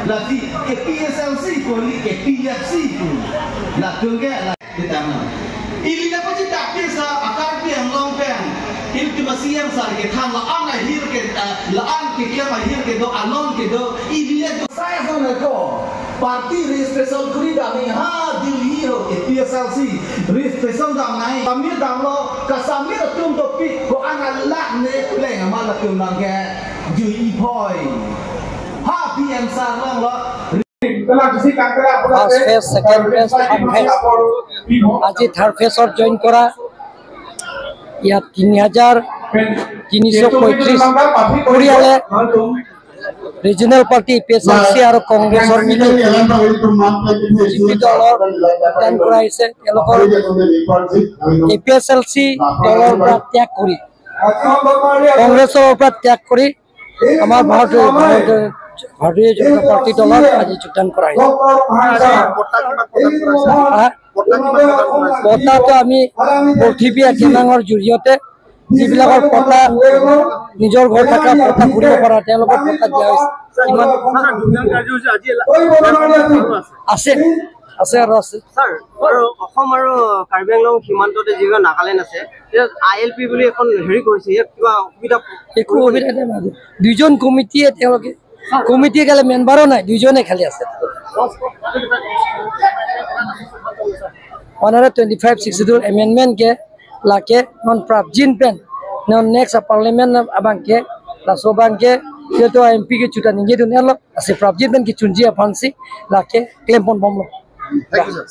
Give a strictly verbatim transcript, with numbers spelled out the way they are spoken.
Lasi ke P S L C ko ili ke P F C ko. Latum ke la kita na. Ili na pasti taktis sa a-Karbi Anglong pen. Ili ke ma C M sar kethan la-an ahir ke, eh, la-an keklem ahir kedo, along kedo. Ili le do. Saya sana ko. Party registration kuri dami ha Delhi ho ke P S L C registration dam nai. Kami damlo, ka submit atum dopik ko-an alak ne pleng amat latum nang ke jui iphoi. Ha P M sar long lo. First phase, second phase, third phase। আজি থাৰ্ড ফেজত জইন কৰা ইয়াত তিনি হাজাৰ তিনিশ পঁয়ত্ৰিশ পৰিয়ালে regional party P S এল চি আৰু কংগ্ৰেছৰ মিলি জি পি দলৰ যোগদান কৰা হৈছে। তেওঁলোকৰ এ পি এছ এল চি দলৰ পৰা ত্যাগ কৰি, কংগ্ৰেছৰ পৰা ত্যাগ কৰি আমাৰ ভাৰতীয়, ভাৰতীয়, ভাৰতীয় জনতা পাৰ্টি দলত আজি যোগদান কৰা হৈছে। হা? পট্টাটো আমি পথিবি একেনাঙৰ জৰিয়তে যিবিলাকৰ পট্টা, নিজৰ ঘৰ থকা পট্টা ঘূৰিব পৰা, তেওঁলোকক পট্টা দিয়া হৈছে। ইমান যোগদান কাৰ্যসূচী আজি আছে, আছে আৰু আছে। ছাৰ, আৰু অসম আৰু কাৰ্বি আংলং সীমান্ততে যিখন নাগালেণ্ড আছে, ইয়াত আই এল পি বুলি এখন হেৰি কৰিছে, ইয়াত কিবা অসুবিধা? একো অসুবিধা নাই। দুইজন কমিটিয়ে তেওঁলোকে, কমিটিয়ে কেলে মেম্বাৰো নাই, দুইজনে খালি আছে। One hundred twenty-five Sixth Schedule amendment ke lake non prapjin pen, non next parliament abang ke, laso abang ke, yeto M P ke chuta ningje dun erlo, lasi prapjin pen kechunji aphansi lake klempon bomlo. Thank you, sir.